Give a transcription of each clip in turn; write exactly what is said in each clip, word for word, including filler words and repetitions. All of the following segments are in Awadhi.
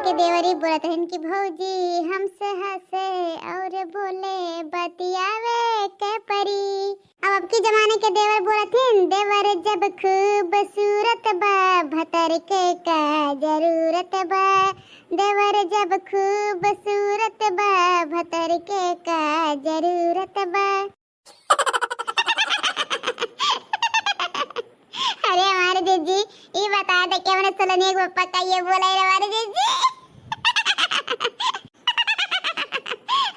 के देवरी बोलत हन कि भौजी हमसे हंसे और बोले बतियावे के परी। अब, अब की जमाने के देवर बोलत हन, देवर जब खूबसूरत बा, भतर के का जरूरत बा। देवर जब खूबसूरत बा, भतर के का जरूरत बा। अरे हमारे जीजी, ई बता दे कि हमरे सोलनिया के पप्पा का ये बोला है हमारे जीजी।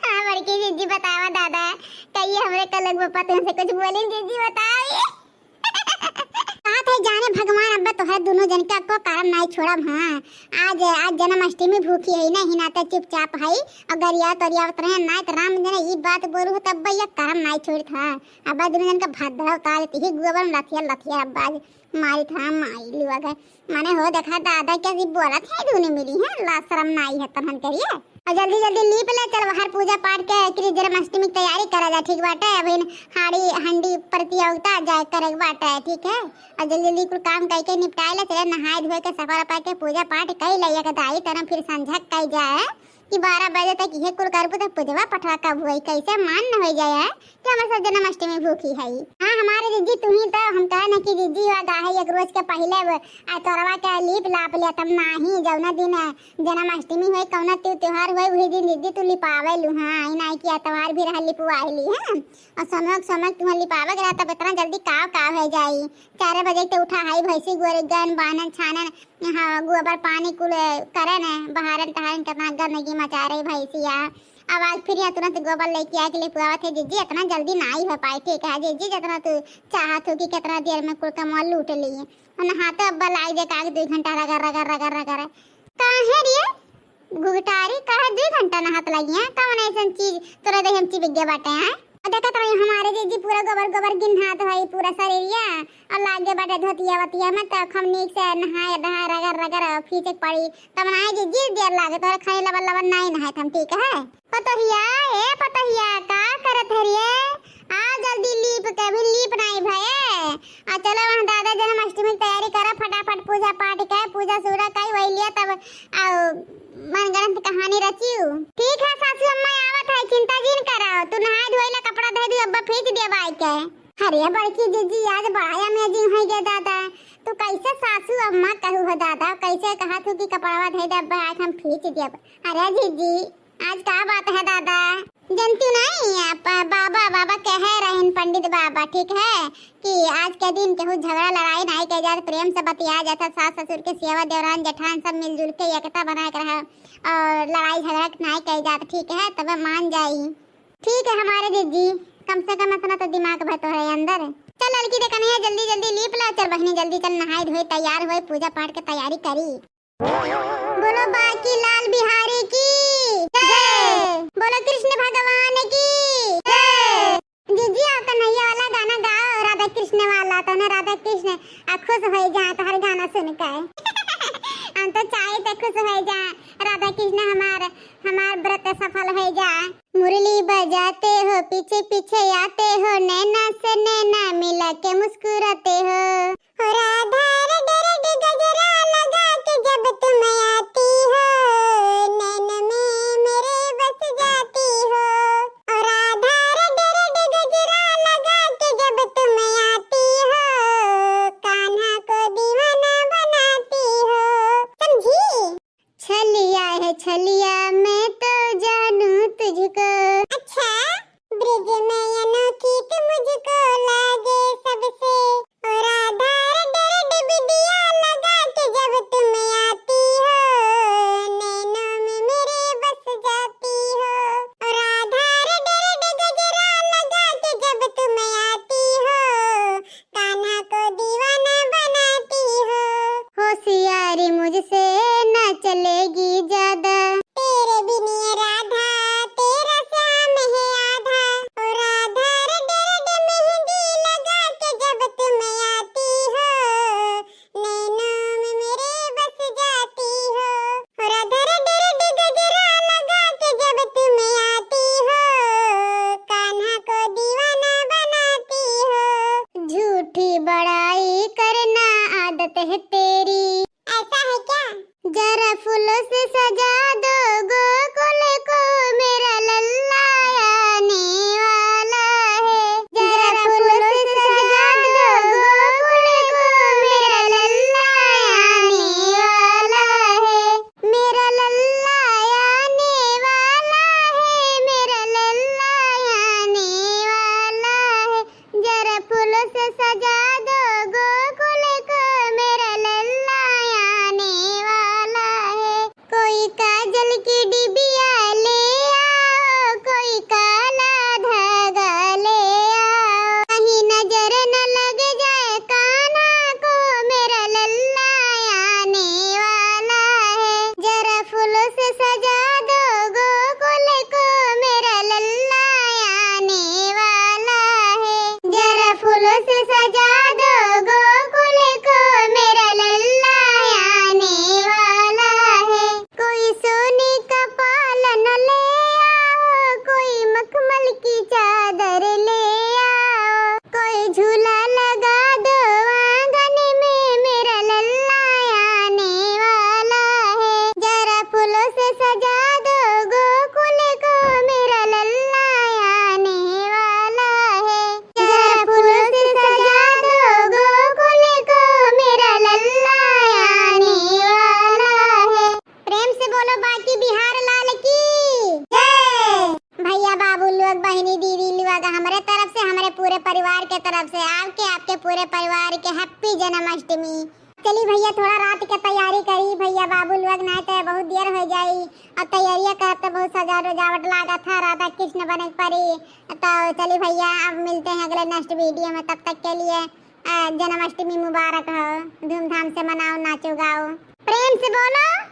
हाँ, बड़की जीजी बतावा दादा, का ये हमरे कलंक पप्पा तुमसे कुछ बोलिन जीजी, बताओ ये। कहा थे जाने भगवान, अब तोहरे दोनों जन के को करम नाई छोड़ब। हाँ, आज, आज जन्माष्टमी भूखी है, नहीं ना तो चुपचाप है और गरिया तोरिया उतरे ना तो राम जने ई बात बोलू हो तब ये करम नाई छोड़त। हाँ, अब दोनों जन का भद्रा उतार देती ही गोबर में लथिया लथिया अब आज मारी था माई लुआ गए। माने हो देखा दादा क्या जी बोलत है दोनों मिली है, लाज शरम नाई है तनहन करिए। और जल्दी जल्दी लीप ले चल बाहर पूजा पाठ के, एकरी जन्माष्टमी की तैयारी करा जा, ठीक बाटे। अभी हाड़ी हंडी प्रतियोगिता जाए करे के बाटे, ठीक है। और जल्दी जल्दी कुल काम करके निपटाए ले चले, नहाए धोए के सफा रफा के पूजा पाठ कई ले एक दाई तन फिर संझा कई जाए कि बारह बजे तक इहे कुल करबू तो पूजवा पठवा कब हुई, कैसे मान न हो जाए कि हमर सब जन्माष्टमी भूखी है। हाँ हमारे जीजी तू ही तो हम कहे न कि जीजी हुआ गाहे एक रोज के पहले वो आ तोरवा के लीप लाप लिया तब नाही जौना दिन जन्माष्टमी होई, कौनो त्यौ-, त्योहार होई, वही दिन दीदी तू लिपावे लू। हाँ, ई नाई कि एतवार भी रहा लिपवाए ली, हाँ। और समय, समय तुम्हें लिपावे के रहा, तब इतना जल्दी काव, काव हो जाई। चार बजे ते उठा हाई भैंसी गोरे गन, बानन, छानन, हाँ, गोबर पानी कुल करे न, बहारन, तहारन, कितना गंदगी मचा रही भैंसिया। अब आज फिर यहाँ तुरंत गोबर लेके आके लिपवावत है जीजी, इतना जल्दी नाई हो पाई, ठीक है जीजी, जितना तू चाहत हो कि कितना देर में कुल कमवा लूट ली। नहाते अब्बा लाई दे काग दुई घंटा रगर, रगर, रगर, रगर। काहे रे? घुघटारी काहे दुई घंटा नहात लगी हैं? कौन ऐसन चीज तोरे देह में चिपक गया बाटे हैं? और देखत रही हमारे जीजी पूरा गोबर, गोबर गिन्हात है पूरा शरीरिया। और लागे बाटे धोतिया वतिया में तो हम नीक से नहाए, नहाए रगर, रगर और फींचे के पड़ी। तब नहाए जीजी देर लागे, तोरे खाली लबर, लबर नाई नहाए हम, ठीक है? पतोहिया, ए पतोहिया, का करत हरिये? आ जल्दी लीप के, अभी लीप नाई भये। आ चलो वहाँ दादा जन्माष्टमी की तैयारी करा, फटाफट पूजा पाठ के, पूजा सूरा कई वही लिया तब आओ मन गणत कहानी रचियो। ठीक है सासू अम्मा आवत है, चिंता जिन कराओ, तू नहाए धोए ला कपड़ा धोए दी, अब्बा फींच दिया बाई के। अरे बड़की जीजी आज बड़ा amazing हो गया दादा, तू कैसे सासू अम्मा कहू हो दादा, कैसे कहा तू कि कपड़वा धोए दे अब्बा आज हम फींच दिया। अरे जीजी आज का बात है दादा? जनतू नहीं, आप बाबा, बाबा कहे रहन पंडित बाबा, ठीक है, कि आज के दिन केहू झगड़ा लड़ाई नाई के जात, प्रेम से बतिया जाता, सास ससुर के सेवा, देवरान जेठान सब मिलजुल के एकता बना के रहा और लड़ाई झगड़ा नाई के जात, ठीक है, तबे मान जाई। ठीक है हमारे जीजी, कम से कम इतना तो दिमाग भर तो है अंदर। चल लड़की दे कन्हैया जल्दी जल्दी लीप ला, चल बहिनी जल्दी चल नहाई धोई तैयार होई पूजा पाठ के तैयारी करी। बोलो बाकी लाल बिहारी की जय। बोलो कृष्ण भगवान की जय। जीजी, आप कन्हैया वाला गाना गाओ, राधा कृष्ण वाला, तो ना राधा कृष्ण आ खुश हो जाए तो हर गाना सुन के। हम तो चाहे तो खुश हो जाए, राधा कृष्ण हमार, हमार व्रत सफल हो जाए। मुरली बजाते हो, पीछे पीछे आते हो, नैना से नैना मिला के मुस्कुराते हो। ओ राधा रे रे रे गजरा लगा के जब तुम आती हो, नैन में मेरे बस जाती हो। ओ राधा रे रे रे गजरा लगा के जब तुम आती हो, कान्हा को दीवाना बनाती हो। समझी? छलिया है छलिया, मैं तो जानू तुझको। अच्छा, ब्रज में अनोखी तू मुझको लागे सबसे। ओ राधा रे रे रे बिंदिया लगा के जब तुम आती हो, नैनों में मेरे बस जाती हो। ओ राधा रे रे रे गजरा लगा के जब तुम आती हो, कान्हा को दीवाना बनाती हो। होशियारी मुझसे ना चलेगी ज्यादा। तेरे बिन ये राधा, तेरा श्याम है आधा। ओ राधा रे रे रे मेहंदी लगा के जब तुम आती हो, नैनों में मेरे बस जाती हो। ओ राधा रे रे रे गजरा लगा के जब तुम आती हो, कान्हा को दीवाना बनाती हो। झूठी बड़ाई करना आदत है तेरी। ऐसा है क्या? जरा फूलों से सज तरफ से आपके, आपके पूरे परिवार के happy जन्माष्टमी। चली भैया, थोड़ा रात के तैयारी करी भैया, बाबू लोग, नाहीं तो बहुत देर हो जाई। और तैयारियाँ करत तो बहुत सजावट उजावट लागत है, राधा कृष्ण बने के पड़ी। तो चली भैया, अब मिलते हैं अगले next video में, तब तक के लिए अ, जन्माष्टमी मुबारक हो, धूमधाम से मनाओ, नाचो गाओ, प्रेम से बोलो।